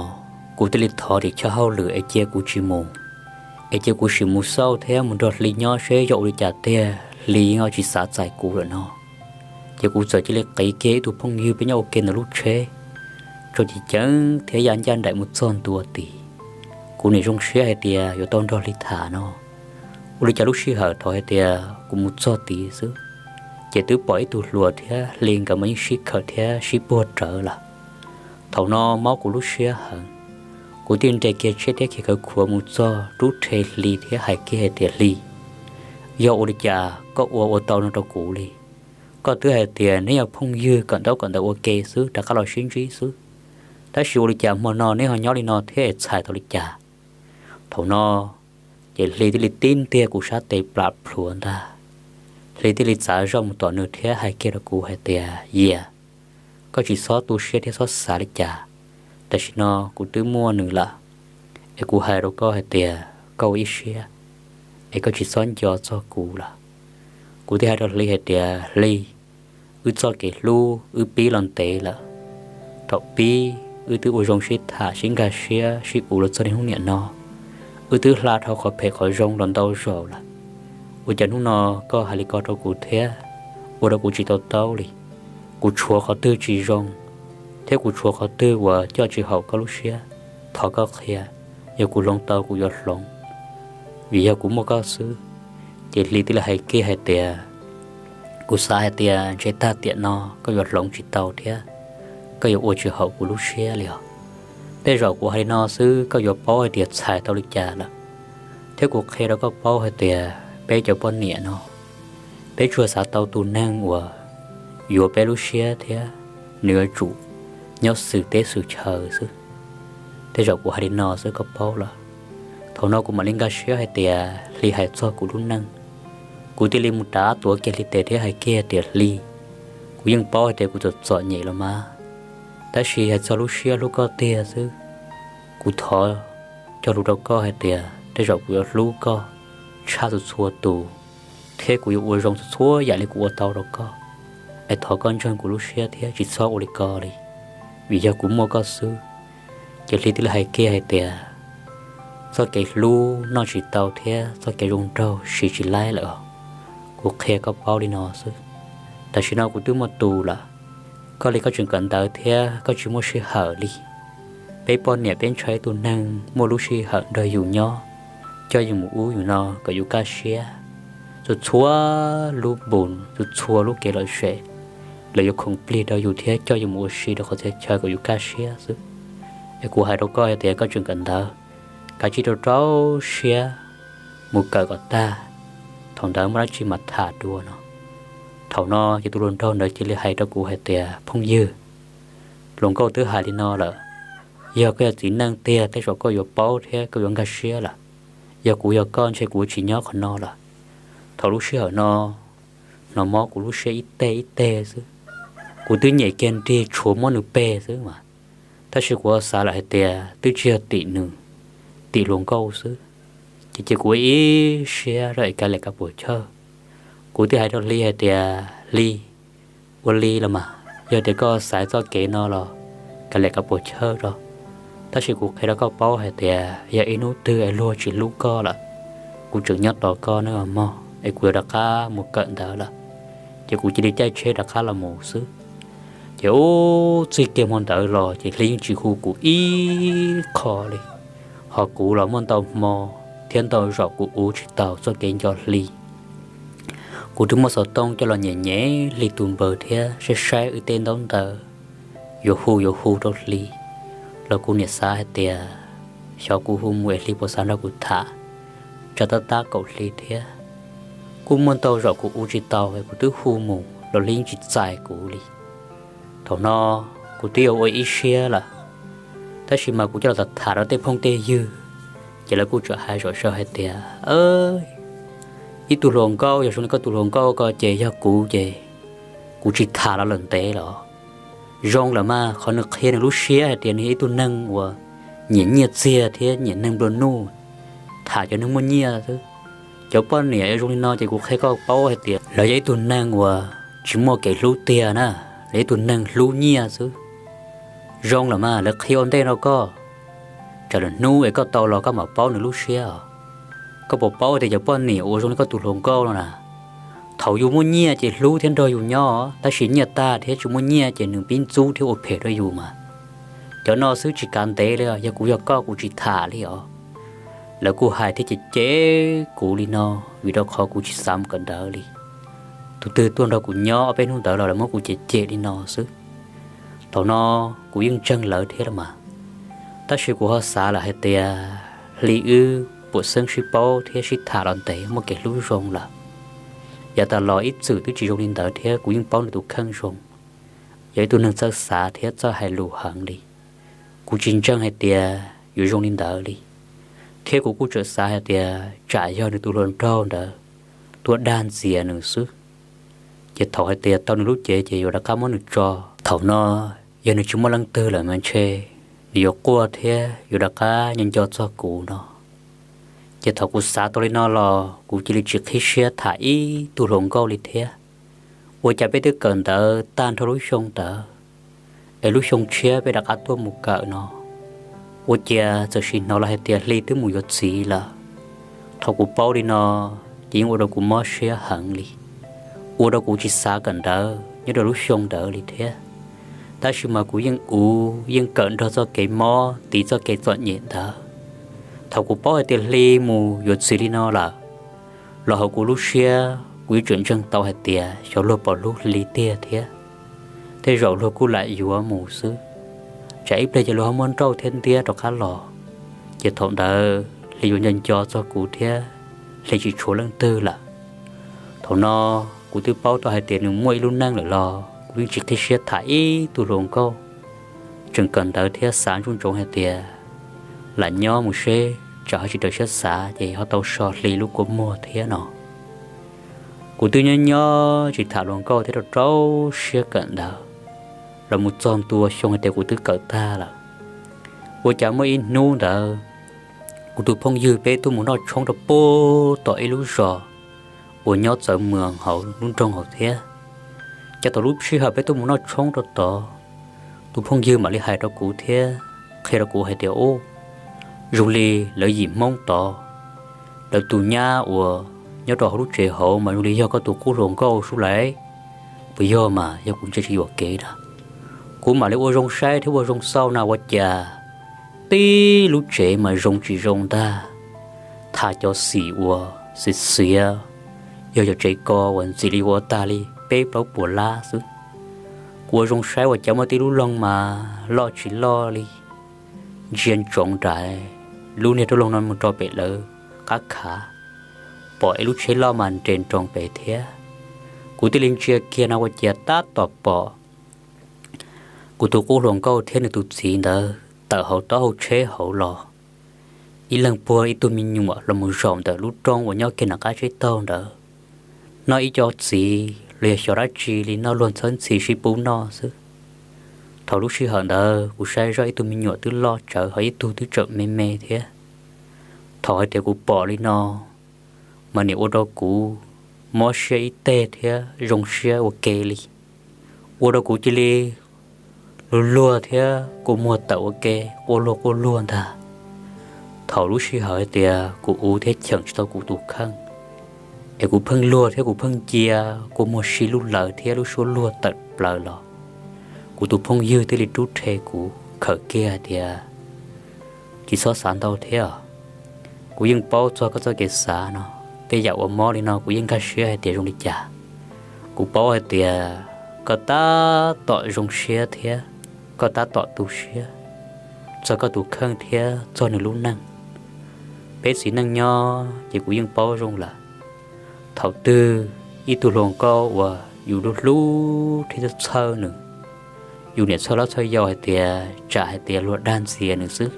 kuv thiaj li thov tim choj hauj lwm es cia kuv tsis mus, es cia kuv sim mus xauj thiab mus nrog Hli nyob seb yog ua li cas tiag Hli yeej tsis xav txais kuv lawm no. Ces kuv txawm cia li qiv kiag ib tug phooj ywg peb nyob ua ke ntawm lub tsheb, tso ceev ceev thiab ya ncaj nraim mus txog ntua tid. Kuv nim zoo siab hais tias yuav tau nrog Hli tham no. Ua li cas lub sij hawm thaum hais tias kuv mus txog tid xwb, ces twb pom ib tug hluas thiab Hli nkawd mas yeej sib khawm thiab sib puag rawv lawm. Thaum no mob kuv lub siab heev, kuv thiaj nres kiag tsheb thiab khiav khawv khuav mus txog rub rhe Hli thiab hais kiag hais tias, Hli, yog ua li cas koj ua ua tau no rau kuv li? Koj twb hais tias neb yog phooj ywg kawm ntaub kawm ntawv ua ke xwb rov qab los sib ntsib xwb, tab sis ua li cas hmo no neb ho nyob li no thiab es txhais tau li cas? Thaum no ces Hli thiaj li tib ntiag kuv sab tes plam plhuav ntag. Hli thiaj li txav zoj mus tom nws thiab hais kiag rau kuv hais tias, Yias, koj tsis txhob tu siab thiab txhob xav li cas. Tam sim no kuv twb muaj nws lawm, es kuv hais rau koj hais tias koj ua ib siab, es koj tsis txhob nco txog kuv lawm. Kuv thiaj hais rau Hli hais tias, Hli, wb txoj kev hlub wb pib los ntev lawm. Thaum pib wb twb ua zoo sib tham sib nkag siab sib uv los txog niaj hnub niam no, wb twb hla dhau qhov phem qhov zoo los ntau zaus lawm. Ua cas hnub no koj hais li ko rau kuv thiab ua rau kuv tsis tau taub li? Kuv tshuav qhov twg tsis zoo thiab kuv tshuav qhov twg uas coj tsis haum koj lub siab? Thov koj qhia, yog kuv hloov tau kuv yuav hloov, vim yog kuv muaj koj xwb. Ces Hli thiaj li hais kiag hais tias, Kuv xav hais tias ntshe tag tiam no koj yuav hloov tsis tau thiab koj yuav ua tsis haum kuv lub siab li os. Tej zaum kuv hais li no xwb koj yuav paub hais tias txhais tau li cas lawm, thiab kuv qhia rau koj paub hais tias peb cov poj niam no, peb tsuas xav tau tus neeg uas yuav peb lub siab thiab nws yuav tsum nyob xwm teb xwm chaw xwb. Tej zaum kuv hais li no xwb koj paub lawm. Thaum no kuv mam li nkag siab hais tias Hli hais txog kuv lub neej. Kuv thiaj li mus rov tuav kiag Hli tes thiab hais kiag tias, Hli, kuv yeej paub hais tias kuv txom txom nyem los mas, tab sis hais txog lub siab hlub koj tiag xwb. Kuv thov cog lus rau koj hais tias tej zaum kuv yuav hlub koj tshaj txhua txhua tus, thiab kuv yuav ua zoo txhua txhua yam li kuv ua tau rau koj. Es thov koj ntseeg kuv lub siab thiab tsis txhob ua li ko li, vim yog kuv muaj koj xwb. Ces Hli thiaj li hais kiag hais tias, Txoj kev hlub noj tsis tau thiab txoj kev zoo nraug siv tsis laib lawm. Kuv qhia koj paub li no xwb, tam sim no kuv twb muaj tus lawm. Koj li koj tseem kawm ntawv thiab koj tsis muaj sij hawm li. Peb poj niam peb ntshaw ib tug neeg muaj lub sij hawm nrog yus nyob, coj yus mus ub yus no kom yus kaj siab. Txhua txhua lub npus, txhua txhua lub kev lom zem, lawv yuav khoom plig rau yus thiab coj yus mus ua si rau qhov txhia chaw kom yus kaj siab xwb. Es kuv hais rau koj hais tias koj tseem kawm ntawv, kav tsij rau rau siab mus kawm kom tag, thaum ntawd muaj dab tsi mas tham dua no. Thaum no ces tus hluas nraug ntawd cia li hais rau kuv hais tias, Phooj ywg, hluas nkauj twb hais li no lawm, yog koj yog txiv neej tiag tej zaum koj yuav paub thiab koj yuav nkag siab lawm. Yog kuv yog koj ntshe kuv tsis nyob qhov no lawm. Thaum lub sij hawm no, hnov mob kuv lub siab ib teg ib teg xwb. Kuv twb nyem kiag nrig tshuav muab nws peg xwb mas, tab sis kuv xav lawm hais tias twb tsis yog tim nws, tim hluas nkauj xwb. Ces cia kuv ib siab rau es kav liam kav puas chawj. Kuv thiaj hais rau Hli hais tias, Hli, ua li los mas, yog tias koj xaiv txoj kev no los kav liam kav puas chawj rau. Tab sis kuv qhia rau koj paub hais tias yog ib hnub twg es luag tsis hlub koj lawm, kuv tseem nyob tos koj nawb mog, es kuv yuav rov qab mus kawm ntawv lawm. Ces kuv cia li caij tsheb rov qab los mus xwb. Ces ub, txij kiag hmo ntawd los ces Hli yeej tsis hu kuv ib qho li. Ho kuv los muaj ntau hmo thiab ntau zaus kuv uv tsis tau txoj kev nco Hli. Kuv twb muab xov tooj coj los nyem nyem Hli tus npawb thiab saib saib wb tej ntaub ntawv, yuav hu yuav hu rau Hli, los kuv niam xav hais tias xyov kuv hu mus es Hli puas xav nrog kuv tham, tsam tab tab kaum Hli thiab. Kuj muaj ntau zaus kuv uv tsis tau es kuv twb hu mus los Hli yeej tsis txais kuv li. Thaum no kuv twb yuav ua ib siab lawm, tab sis mas kuv coj los tham rau tej phooj tej ywg, ces lawv kuj txawm hais zom zaws hais tias, ib tug hluas nkauj, yog zoo li koj tus hluas nkauj ko ces yog kuv ces kuv tsis tham los lawm ntev los. Zoo lawm mas qhov nws qhia nws lub siab hais tias nws yog ib tug neeg uas nyiam nyiaj txiag thiab nyiam neeg nplua nuj, tham cov neeg muaj nyiaj xwb. Cov poj niam zoo li no ces kuv qhia koj paub hais tias lawv yog ib tug neeg uas tsis muaj kev hlub tiag na, lawv ib tug neeg hlub nyiaj xwb. Zoo lawm mas lawv qhia ua ntej rau koj, tsam lwm hnub es koj tau los koj mam paub nws lub siab os. Koj puas paub tias cov poj niam uas zoo li koj tus hluas nkauj no na, thaum yus muaj nyiaj ces hlub thiab nrog yus nyob, tab sis nyiaj tag thiab tsis muaj nyiaj ces nws pib ntxub thiab ua phem rau yus mas. Cov no xwb tsis kav ntev li, yog kuv yog koj kuv tsis tham li os. Lawv kuj hais thiab cem cem kuv li no, vim rau qhov kuv tsis xav mus kawm ntawv li. Tus twg tuaj nrog kuv nyob ob peb hnub ntawd los lawv muab kuv cem cem li no xwb. Thaum no kuv yeej ntseeg lawv thiab los mas, tab sis kuv ho xav lawm hais tias Hli wb puas xeeb sib paub thiab sib tham los ntev muaj kev hlub zoo lawm. Yav tas los ib txwm twb tsis zoo li ntawd thiab kuv yeej paub nws tus kheej zoo, yog ib tug neeg txawj xav thiab txawj hais lus heev li. Kuv tsis ntseeg hais tias yuav zoo li ntawd li, thiab kuv kuj tseem xav hais tias tsam yog nws tus hluas nraug ntawd tuaj dag ntxias nws xwb. Ces thaum hais tias tau nws lub cev ces yuav rov qab muab nws tso. Thaum no yog nws tsis muaj leej twg lawm mas ntshe nws yuav quaj thiab yuav rov qab nco nco txog kuv no. Ces thaum kuv xav tau li no los kuv cia li tsis qhib siab tham ib tug hluas nkauj li thiab. Ua cas peb twb kawm ntawv tag nrho lub xyoo ntawd, es lub xyoo tshiab peb rov qab tuaj mus kawm no, ua cas txawm sim hnov los hais tias Hli twb mus yuav txiv lawm. Thaum kuv paub li no, ces yeej ua rau kuv mob siab heev li, ua rau kuv tsis xav kawm ntawv nyob rau lub xyoo ntawd li thiab. Tab sis mas kuv yeej uv yeej kawm nrog txoj kev mob tiv txoj kev txom nyem ntawd. Thaum kuv paub hais tias Hli mus yuav txiv li no lawm, los hauv kuv lub siab kuv yeej tseem ntseeg tau hais tias xyov luag puas hlub Hli tiag thiab. Tej zaum luag kuj lam yuav mus xwb, tsam ib pliag ces luag ho muaj nrauj thiab ntiab rov qab los, ces thaum ntawd Hli yuav nco nco txog kuv thiab Hli tsis tshuav leej twg lawm. Thaum no kuv twb paub tau hais tias nws muaj ib lub neej lawm los kuv yeej tsis qhib siab tham ib tug hluas nkauj. Tseem kawm ntawv thiab xav ntsoov ntsoov hais tias lam nyob mus seb tsam ho tsis raws siab xav ces ho tau so Hli lub kua muag thiab no. Kuv twb nyob nyob tsis tham hluas nkauj thiab rau rau siab kawm ntawv los mus txog ntua xyoo hais tias kuv twb kawm tag lawm. Ua cas muaj ib hnub ntawd kuv tus phooj ywg peb tuaj mus noj tshoob rau puag tom ib lub zos uas nyob txawv mws hauv lub nroog hauv thiab. Ces thaum lub sij hawm peb tuaj mus noj tshoob rau tod, tus phooj ywg mam li hais rau kuv thiab qhia rau kuv hais tias, ub, zoo li lawv yim Hmoob tod, lawv tus nyab uas nyob rau hauv lub tsev hauv mas zoo li yog koj tus qub hluas nkauj sub laiv. Puas yog mas? Yog kuv ntsia tsis yuam kev na. Kuv mam li ua zoo saib thiab ua zoo xauj na ua cas tib lub tsev mas zoo tsis zoo ntag, tham cov xim uas xiav xiav, yog cov tsev ko uas ntxim li ua tag li peb plaub puas lab xwb. Kuv ua zoo saib ua cas muaj tib lub loog mas loj tsis loj li, ntsia ntsoov nrad, lub niag rab loog no mus rau pem lawv qab khav, pom ib lub tsheb loj mas nres nroos pem thiab. Kuv thiaj li ntsia kiag no ua cas tab tom pom kuv tus qub hluas nkauj thiab nws tus txiv ntawd tawm hauv taub hau tsheb hauv los, ib leeg puag ib tug me nyuam los mus zaum ntawm lub rooj uas nyob kiag nram qab tsheb taug ntawd, noj ib co txiv los yog xyov dab tsi li noj luag ntxhawb ntxhi sib pub noj xwb. Thaum lub sij hawm ntawd kuv saib zoj ib tug me nyuam twb loj tsawv ho ib tug twb tseem me me thiab. Thaum hais tias kuv pom li no, mas nim ua rau kuv mob siab ib teg thiab zoo siab ua ke li, ua rau kuv cia li luag luag thiab kua muag tawm ua ke quaj luag quaj luag ntag. Thaum lub sij hawm hais tias kuv ua thiab cheem tsis tau kuv tus kheej, es kuv pheej luag thiab kuv pheej cia kua muag si lub lawv thiab lub suab luag tawm plaws los, kuv tus phooj ywg thiaj li rub rhe kuv khawm kiag hais tias, tsis txhob xav ntau thiab. Kuv yeej paub txog koj txoj kev xav no, tej yam uas mob li no kuv yeej nkag siab hais tias zoo li cas. Kuv paub hais tias koj tab tom zoo siab thiab koj tab tom tu siab txog koj tus kheej thiab txog nws lub neej. Peb txiv neej nyob ces kuv yeej paub zoo lawm, thaum twg ib tug hluas nkauj uas yus hlub hlub thiab txhawj nws, yus niam txhawj hlob txhawj yau hais tias tsam hais tias luag dag ntxias nws xwb,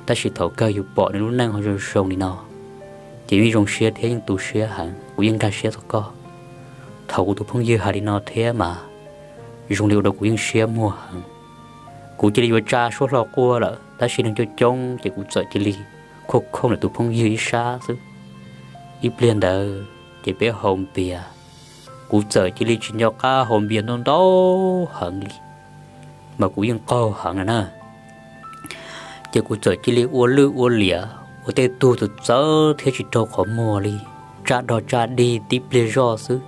tab sis thaum kawg yus pom nws lub neej ho zoo zoo li no, ces yeej zoo siab thiab yeej tu siab heev. Kuv yeej nkag siab txog koj. Thaum kuv tus phooj ywg hais li no thiab mas zoo li ua rau kuv yeej siab muag heev. Kuv cia li yuav tsa suab hlo quaj lawm, tab sis neeg coob coob ces kuv txawm cia li khooj khooj ntawm tus phooj ywg ib sab xwb. Ib pliag ntawd ces peb haus npias, kuv txawm cia li tsis nco qab haus npias ntau ntau heev li, mas kuv yeej qaug heev na. Ces kuv txawm cia li ua lwj ua liam ua tej tug txawv txawv thiab tsis raug qhov muag li, tsa dog tsa dig tib pliag zoj xwb.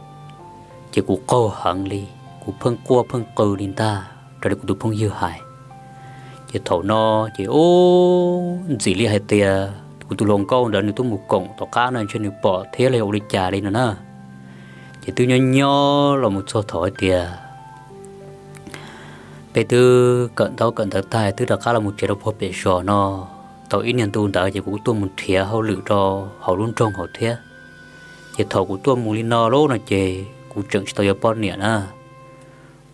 Ces kuv qaug heev li, kuv pheej quaj pheej qw li ntag raws li kuv tus phooj ywg hais. Ces thaum no ces ub ntxim li hais tias kuv tus hluas nkauj ntawd nws tuaj mus koom tom qab no ntshe nws pom thiab los yog ua li cas li no na. Ces twb nyob nyob los mus txog thaum hais tias peb twb kawm ntaub kawm ntawv tag twb rov qab los mus tsev rau puag pem zos no. Tau ib niag ntu ntawd ces kuv tuaj mus nrhiav hauj lwm rau hauv lub nroog hauv thiab. Ces thaum kuv tuaj mus li no lub no ces kuv tseem tsis tau yuav poj niam na.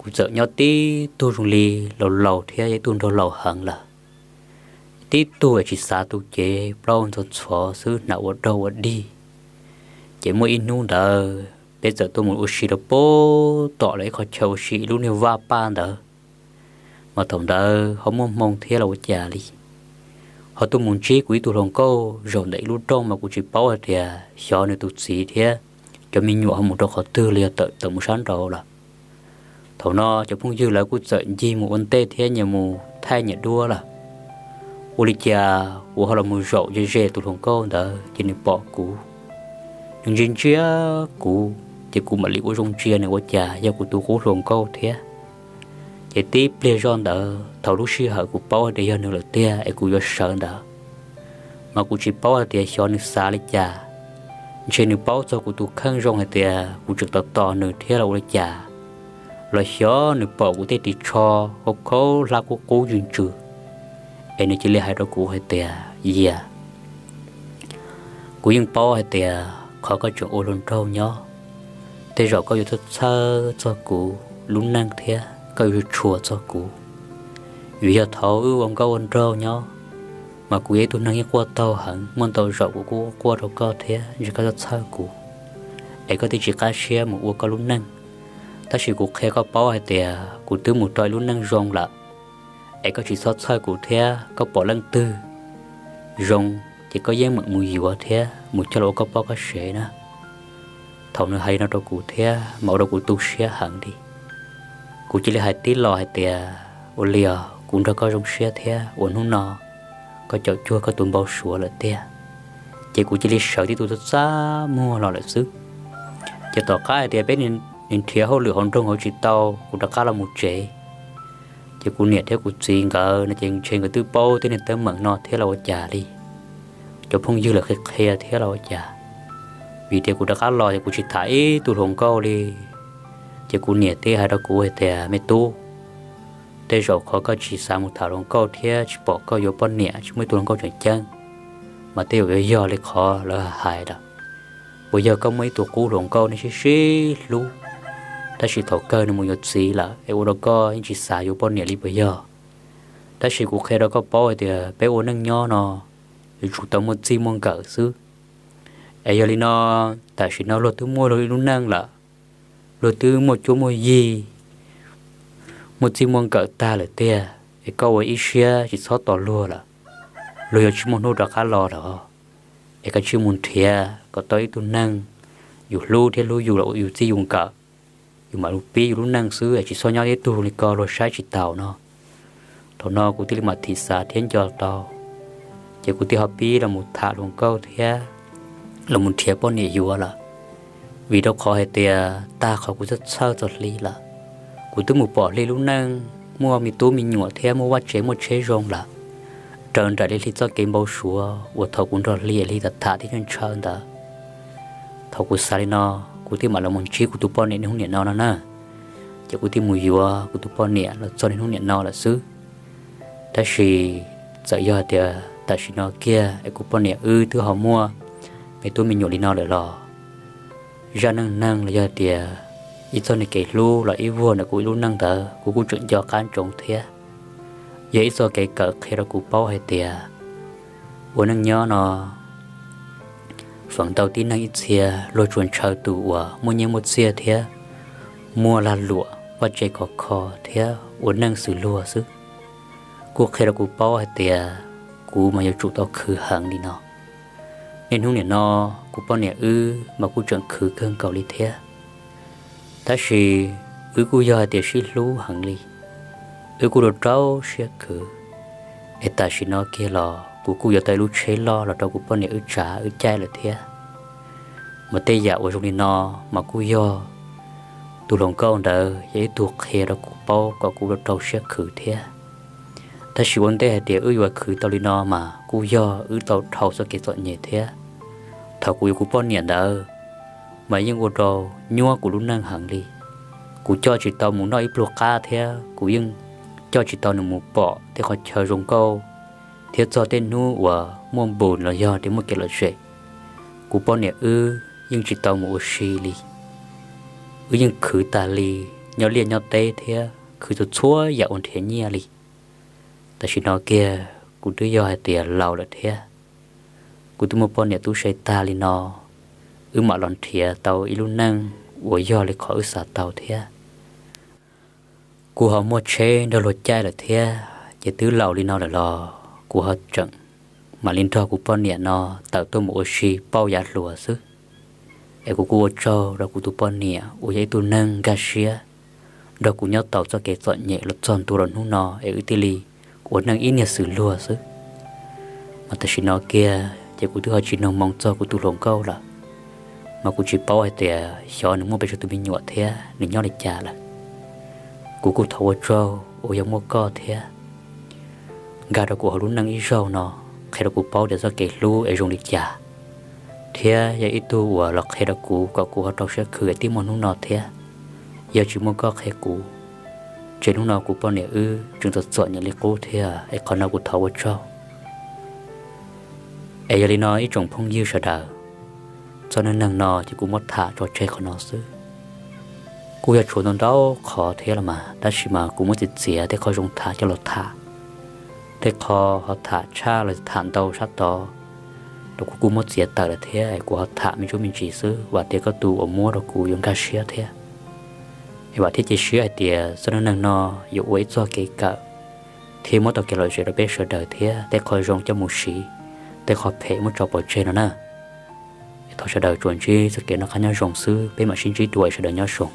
Kuv txawm nyob tib tug zoo li laus laus thiab ib tug nraug laus heev lawm, tib tug tsis xav tu cev plaub ntxhov ntxhov xwb hnav ua daug ua dig. Ces muaj ib hnub ntawd peb txawm tuaj mus ua si rau puag tom lawv ib qhov chaw ua si ib lub niag vaj paj ntawd, mas thaum ntawd ho muaj hmoo thiab los ua cas li, ho tuaj mus ntsib kuv ib tug hluas nkauj zaum ntawm ib lub rooj mas kuv tsis paub hais tias xyov nws tus txiv thiab cov me nyuam ho mus rau qhov twg los yog tawm mus sab nraud lawm. Thaum no cov phooj ywg lawv kuj txawm ncig mus ua ntej thiab nyias mus thaij nyias duab lawm. Ua li cas kuv ho los mus zaum ze ze tus hluas nkauj ntawd ces nws pom kuv, nws ntsia ntsia kuv ces kuv mam li ua zoo ntsia nws ua cas yog kuv tus qub hluas nkauj thiab. Ces tib pliag zoj ntawd thaum lub sij hawm kuv paub hais tias yog nws lawm tiag es kuv yuav sawv ntawd, mas kuv tsis paub hais tias xyov nws xav li cas, ntshe nws paub txog kuv tus kheej zoo hais tias kuv tseem tos tos nws thiab los ua li cas, los xyov nws pom kuv tej ris tsho khaub khaub hlab kub qub ntsws ntsws, es nws cia li hais rau kuv hais tias, Yias, kuv yeej paub hais tias qhov koj tseem ua hluas nraug nyob, tej zaum koj yuav txhawj txhawj txog kuv lub neej thiab koj yuav tshua txog kuv. Vim yog thaum wb ua nkauj ua nraug nyob, mas kuv yog ib tug neeg yeej quaj taug heev, muaj ntau zaus kuv kuj quaj rau koj thiab ntshe koj txhawj kuv, es koj thiaj tsis qab siab mus ua koj lub neej. Tab sis kuv qhia koj paub hais tias kuv twb mus rau ib lub neej zoo lawm, es koj tsis txhob txhawj kuv thiab koj pom leej twg zoo ces koj yeej meem mus yuav thiab mus coj los ua koj poj koj sev na. Thaum nws hais li no rau kuv thiab mas ua rau kuv tu siab heev li. Kuv cia li hais tib los hais tias, Ua li os, kuv nrog koj zoo siab thiab uas hnub no koj caum cuag koj tus npau suav lawm tiag. Ces kuv cia li sawv tib tug txaj muag los lawm xwb. Ces tom qab hais tias peb nrhiav hauj lwm hauv nroog hauv tsis tau, kuv rov qab los mus tsev. Ces kuv niam thiab kuv txiv nkawd no ces ntshe nkawd twb paub tej niag teeb meem no thiab los ua cas li. Cov phooj ywg lawv qhia qhia thiab los ua cas, vim tias kuv rov qab los ces kuv tsis tham ib tug hluas nkauj li. Ces kuv niam thiaj hais rau kuv hais tias, Me tub, tej zaum qhov koj tsis xav mus tham hluas nkauj thiab tsis pom koj yuav poj niam tsis muaj ib tug hluas nkauj tseem ceeb, mas tej zaum yuav yog li qhov lawv hais lawm. Puas yog koj muaj ib tug qub hluas nkauj nej sib sib hlub, tab sis thaum kawg nws mus yuav txiv lawm es ua rau koj yeej tsis xav yuav poj niam li puas yog? Tab sis kuv qhia rau koj paub hais tias peb ua neej nyob no yuav tsum tau muaj txij muaj nkawm xwb. Es yog li no, tam sim no luag twb muaj luag ib lub neej lawm, luag twb muaj cuab muaj yig, muaj txij muaj nkawm tag lawm tiag, es koj ua ib siab tsis txhob tos luag lawm. Luag yuav tsis muaj hnub rov qab los lawm. Es koj tsij mus nrhiav kom tau ib tug neeg yus hlub thiab hlub yus los ua yus txij yus nkawm, yus mam li pib yus lub neej xwb es tsis txhob nyob ib tug li ko luag saib tsis taus no. Thaum no kuv thiaj li mam thim xav thiab nco tau, ces kuv thiaj ho pib los mus tham hluas nkauj thiab los mus nrhiav poj niam yuav lawm. Vim rau qhov hais tias tag qhov kuv txhawj txhawj txog Hli lawm, kuv twb mus pom Hli lub neej muaj me tub me nyuam thiab muaj vaj tsev muaj tsheb zoo lawm, raws nraim li Hli txoj kev npau suav uas thaum kuv nrog Hli es Hli tham tham thiab ntshaw ntawd. Thaum kuv xav li no, kuv thiaj mam los mus ntsib kuv tus poj niam niaj hnub niam no no na. Ces kuv thiaj mus yuav kuv tus poj niam los txog niaj hnub niam no lawm xwb. Tab sis txawm yog hais tias tam sim no kiag es kuv poj niam wb twb ho muaj me tub me nyuam li no lawm los, zaj neej neeg los yog hais tias ib txoj niag kev hlub los ib vuag ntawm kuv ib lub neej ntawd kuv kuj tseem nco qab ntsoov thiab. Yog ib txoj kev kawm qhia rau kuv paub hais tias ua neej nyob no feem ntau tib neeg ib txhia luag tsuas ntshaw tus uas muaj nyiaj muaj txiaj thiab muaj lag luam vaj tse khov kho thiab ua neej xws luag xwb. Kuj qhia rau kuv paub hais tias kuv mas yuav tsum tau khwv heev li no. Niaj hnub niam no kuv poj niam wb mas kuj tseem khwv kawg nkaus li thiab. Tab sis wb kuj yog hais tias sib hlub heev li, wb kuj rau rau siab khwv. Es tam sim no kiag los kuv kuj yuav tau ib lub tsheb loj los rau kuv poj niam wb tsav wb caij lawm thiab. Mas tej yam uas zoo li no mas kuj yog tus hluas nkauj ntawd yog ib tug qhia rau kuv paub kom kuv rau rau siab khwv thiab. Tab sis ua ntej hais tias wb yuav khwv tau li no mas kuj yog wb tau dhau txoj kev txom nyem thiab. Thaum kuv yuav kuv poj niam ntawd mas yeej ua rau nyuaj kuv lub neej heev li. Kuv coj tsis tau mus noj ib pluag qab thiab kuv yeej coj tsis tau nws mus pom tej qhov chaw zoo nkauj thiab txog tej hnub uas muaj npus los yog tias muaj kev lom zem. Kuv poj niam wb yeej tsis tau mus ua si li. Wb yeej khwv tas li, nyob liaj nyob teb thiab khwv txhua txhua yam uas nrhiav nyiaj li. Tam sim no kiag kuv twb yog hais tias laus lawm thiab, kuv twb muaj poj niam tub se tag li no, wb mam los nrhiav tau ib lub neej uas yog li qhov wb xav tau thiab. Kuv ho muaj tsheb nrog luag caij lawm thiab, ces twb laus li no lawm los kuv ho tseem mam li nrog kuv poj niam no tawm tuaj mus ua si pauj yav hluas xwb. Es kuv kuj ua tsaug rau kuv tus poj niam uas yog ib tug neeg nkag siab nrog kuv nyob tau txoj kev txom nyem los txog ntua rau hnub no es wb thiaj li ua neej ib niag xws luag xwb. Mas tam sim no kiag ces kuv twb ho tsis nug moo txog kuv tus hluas nkauj lawm, mas kuv tsis paub hais tias xyov nws muaj pes tsawg tus me nyuam thiab nws nyob li cas lawm. Kuv kuj thov ua tsaug uas yog muaj koj thiab nkag rau kuv hauv lub neej ib zaug no, qhia rau kuv paub tias txoj kev hlub es zoo li cas, thiab yog ib tug uas los qhia rau kuv kom kuv ho rau siab khwv es thiaj muaj hnub no thiab. Yog tsis muaj koj qhia kuv, ces hnub no kuv poj niam wb tseem txom txom nyem li qub thiab es qhov no kuv thov ua tsaug. Es yog li no ib tsoom phooj ywg sawv daws, txoj neej neeg no ces kuv muab tham tso tseg qhov no xwb. Kuj yog tshuav ntau ntau qhov thiab los mas, tab sis mas kuv muab txiav txiav tej qhov zoo tham coj los tham. Tej qhov ho tham tshaj los tham ntau sab tod los kuv kuj muab txiav tawm lawm thiab, kuv ho tham me ntsuj me ntsis xwb, vam tias koj tus uas muab rau kuv yuav nkag siab thiab. Es vam thiab cia siab hais tias txoj neej neeg no yuav ua ib txoj kev kawm thiab muab tau kev lom zem rau peb sawv daws thiab tej qhov zoo coj mus siv, tej qhov phem muab tso pov tseg no na. Es thov sawv daws tsuas ntsib txoj kev noj qab nyob zoo xwb, peb mam sib ntsib dua, sawv daws nyob zoo.